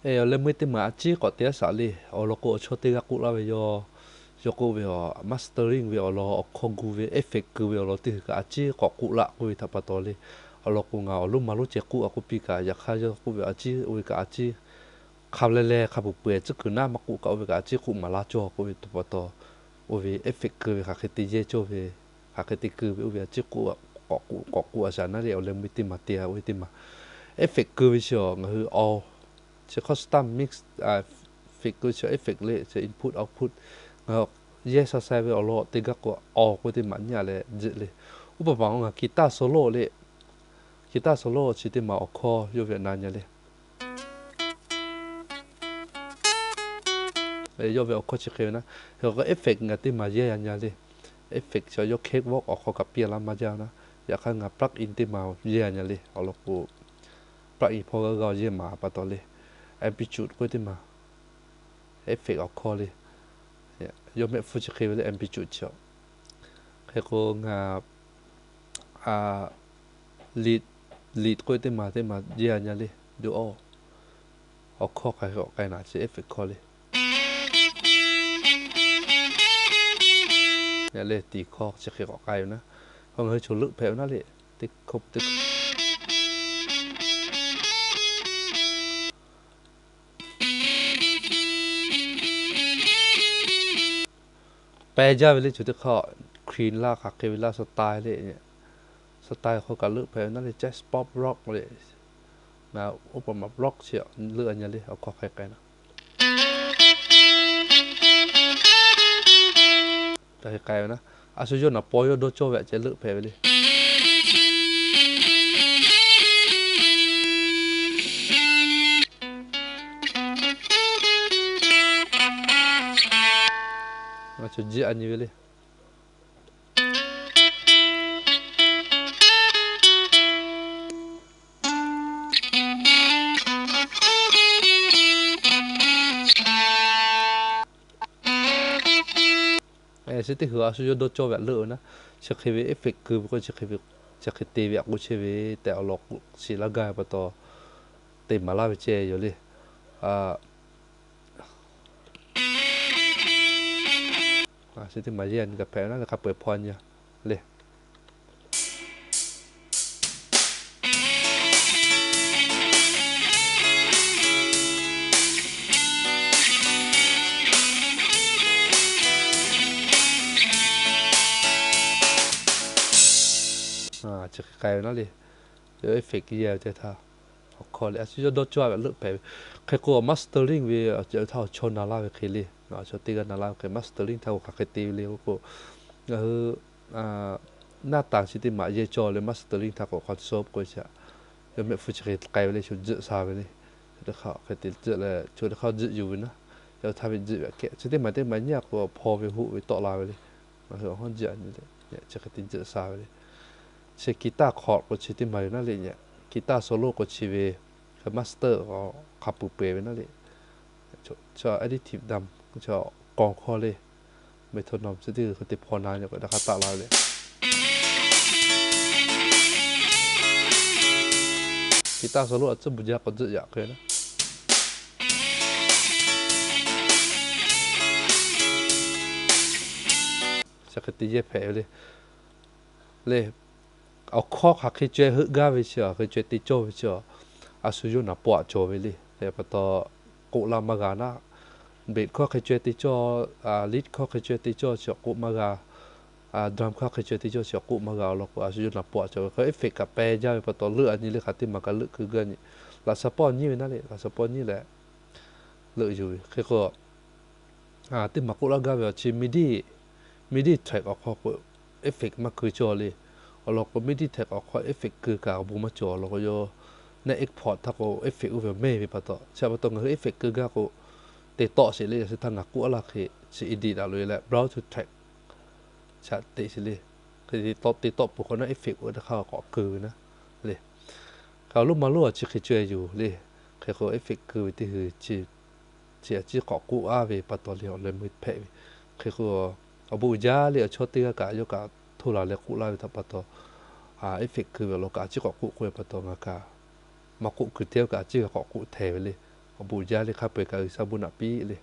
Awˬ leh meuˇ teˇ maˬ a ciˉ k'awꞈ te aˉ shaꞈ le. Awˬ lawn k'o, awˬ chawˇ teˇ g'aˇ k'oˆ laˇ ve yoˬ. Yawˇ k'oˆ ve, a, mastering ve awˬ lawn, awˬ hkawˇ gu ve, effect keu ve awˬ lawn teˇ hui kaꞈ a ciˉ k'awꞈ k'oˆ laˇ k'oˆ ve htaꞈ pa taw le. Awˬ lawn k'o, ngaˬ awˬ lonˉ ma lonˉ ceh k'oˆ a k'oˆ piˇ kaꞈ, yaꞈ hk'aˇ yawˇ k'oˆ ve a ciˉ oˇ ve kaꞈ a ciˉ hk'a leh leh hk'a peu-eˬ tcuhˉ kuiˬ naˉ maˇ k'oˆ kaꞈ, oˇ ve kaꞈ a ciˉ k'oˆ maˍ laˇ cawˇ k'oˆ ve htaꞈ pa taw, oˇ ve effect keu ve hk'aˬ hk'e te yehˇ cawˇ ve, hk'aˬ hk'e te keu ve oˇ ve a ciˉ k'oˆ, k'awꞈ k'oˆ a shaꞈ naˉ le. Awˬ leh meuˇ teˇ maˬ te a oˇ ve teˇ maˬ effect keu ve chi awˬ ngaˬ hui awˬ chi custom mix, effect keu ve chi effect le, chi input output. Ngaˬ yehˇ sha sai ve awˬ lawn teˇ g'aˇ k'o, awˬ k'oˆ ve teˇ maˬ nyi a leh tzuhꞈ le. Oˇ pa pa ngaˬ guitar solo le. Guitar solo chi teˇ maˬ awˬ hkawˇ yawˇ ve na nyi le. Yawˇ ve awˬ hkawˇ chi hk'e ve naˉ, effect ngaˬ teˇ maˬ yehˇ a nyi le. Effect chi yawˇ Cakewalk awˬ hk'aw kaꞈ piˇ laˇ maˇ jaˇ naˉ. Yaꞈ hk'aˇ ngaˬ plug-in teˇ maˬ yehˇ a nyi le. Awˬ lawn k'o, plug-in hpawˇ g'aˇ g'aˇ yehˇ maˍ pa taw le. Amplitude k'oˆ ve teˇ maˬ effect awˬ hkawˇ le. Yawˇ mehˆ hpfuhˇ chi hk'e ve le, amplitude chi a. Hk'e k'o ngaˬ lead, lead k'oˆ ve teˇ maˬ teˇ maˬ yehˇ a nyi le. Duo awˬ hkawˇ hk'aˬ hk'e k'awꞈ k'ai naˍ, chi effect hkawˇ le. Yaꞈ leh tiˍ hkawˇ chi hk'e k'awꞈ k'ai ve naˉ, k'o ngaˬ hui chaw leuˆ hpehꞈ ve naˉ le. Teˇ hkawˇ teˇ peh jaˇ ve le. Chaw teˇ hk'aˇ clean laˇ, hk'aˬ hk'e ve laˇ, style le. Style hk'aw kaꞈ leuˆ hpehꞈ ve naˉ le, jazz pop rock le. Ngaˬ oˇ pa maˬ rock chi leuˆ a nyi le, awˬ hkawˇ hk'e k'ai naˉ, hk'aˬ hk'e k'ai ve naˉ, a shu yawˇ naˍ paw yawˇ dawˇ cawˇ ve aꞈ ceh leuˆ hpehꞈ ve le. Ngaˬ chaw jiˆ a nyi ve le. Chi teˇ hui a shu yawˇ dawˇ cawˇ ve aꞈ leuˆ ve naˉ, chi hk'e ve effect keu ve k'o, chi hk'e te ve aꞈ k'oˆ chehˇ ve tehꞈ awˬ lawn k'o, shiˍ laˇ gaˇ ve pa taw, te maˍ laˇ ve ceh yoˬ le. Chi teˇ maˬ yehˇ a nyi kaꞈ hpehꞈ ve naˉ le, hk'a peu-eˬ hpaw a nyi le. Chi hk'e k'ai ve naˉ le. Effect yehˇ ve teˇ htaˇ, awˬ hkawˇ le a shu yawˇ dawˇ cawˇ ve aꞈ leuˆ hpehꞈ ve. Hk'e k'o, mastering ve awˬ ceuˬ htaˇ awˬ chawˇ na laˇ ve hk'e le. Chaw teˇ g'aˇ na laˇ ve hk'e mastering htaˇ k'o hk'aˬ hk'e te ve le k'oˆ k'o, ngaˬ hui naˇ tanˍ chi teˇ maˬ yehˇ cawˇ leh mastering htaˇ k'o console k'oˆ ve chi, yawˇ mehˆ hpfuhˇ chi hk'e k'ai ve le, shu tzuhꞈ sha ve le. Chaw teˇ hk'aˇ hk'e te tzuhꞈ leh chaw teˇ hk'aˇ tzuhꞈ yuˬ ve naˉ, yawˇ htaˇ ve tzuhꞈ ve aꞈ kehˬ chi teˇ maˬ teˇ maˬ nyi a k'o, hpaw ve hoˆ ve tawˆ la ve le. Ngaˬ hui awˬ hawˉ tzuhꞈ a nyi le, chi hk'e te tzuhꞈ sha ve le. Chi guitar chord k'o chi teˇ maˬ yoˬ naˉ le. Guitar solo k'o chi ve, master hk'a peu-eˬ peuˬ ve naˉ le. Chaw additive drum, chaw k'awꞈ hkawˇ le, metronome chi teˇ hui hk'e te hpaw na nyi k'o, daꞈ hk'a taˆ la ve le. Guitar solo a tcuhˉ bvuhꞈ jaˇ k'awꞈ tzuhꞈ yaꞈ k'o naˉ, chi hk'e te yehˇ hpehꞈ ve le. Le, awˬ hkawˇ hk'aˬ hk'e caweh heuˆ gaˇ ve chi, hk'aˬ hk'e caweh te cawˇ ve chi, a shu yawˇ naˍ paw aꞈ cawˬ ve le. Hk'e pa taw, k'oˆ laˇ maˇ g'a naˉ. Bass hkawˇ hk'e caweh te cawˇ, lead hkawˇ hk'e caweh te cawˇ chi k'oˆ maˇ g'a. Drum hkawˇ hk'e caweh te cawˇ chi k'oˆ maˇ g'a. Awˬ lawn k'o, a shu yawˇ naˍ paw aꞈ cawˬ ve hk'e effect kaꞈ peh jaˇ ve pa taw, leuˆ a nyi le. Hk'aˬ teˇ maˬ kaꞈ leuˆ keu gaˇ nyi. Laꞈ sha pawˆ nyiˇ ve naˉ le, laꞈ sha pawˆ nyiˇ leh leuˆ yuˬ ve. Hk'e k'o, teˇ maˬ k'oˆ laˇ gaˇ ve awˬ chi MIDI, MIDI track awˬ hk'aw k'o, effect maˇ keu cawˇ le. Awˬ lawn k'o, MIDI track awˬ hk'aw effect keu kaꞈ awˬ bon maˇ cawˬ. Awˬ lawn k'o, yawˇ naˆ export htaˇ k'o effect oˇ ve mehˇ ve pa taw, chi pa taw ngaˬ hui effect keu gaˇ k'o, te tawˆ sheˍ le. Yaꞈ sheh htaˇ ngaˬ k'oˆ laˇ hk'e, chi edit daꞈ loꞈ e leh browse to track, chi teꞈ sheˍ le. Hk'e te tawˆ te tawˆ peuˬ hk'awꞈ nawˉ effect oˇ ve teˇ hk'aˇ k'awꞈ keu ve naˉ le. Hk'e awˬ lonˉ ma lonˉ a chi hk'e caweh yoˬ le. Hk'e k'o effect keu ve teˇ hui chi a ciˉ k'awꞈ k'oˆ aˉ ve pa taw le, awˬ leh meuˇ hpehꞈ ve. Hk'e k'o, awˬ bon uiˍ jaˇ le. Awˬ chawˇ teˇ g'aˇ kaꞈ yawˇ kaꞈ htoˇ laˬ leh k'oˆ laˇ ve htaꞈ pa taw, effect keu ve awˬ lawn kaꞈ a ciˉ k'awꞈ k'oˆ k'oˆ ve pa taw, ngaˬ kaꞈ maˇ k'oˆ kuiˬ te ve kaꞈ a ciˉ g'a k'awꞈ k'oˆ htehˍ ve le. awˬ bon jaˇ le hk'a peu-eˬ kaꞈ G'uiˬsha bon naꞈ piˇ le.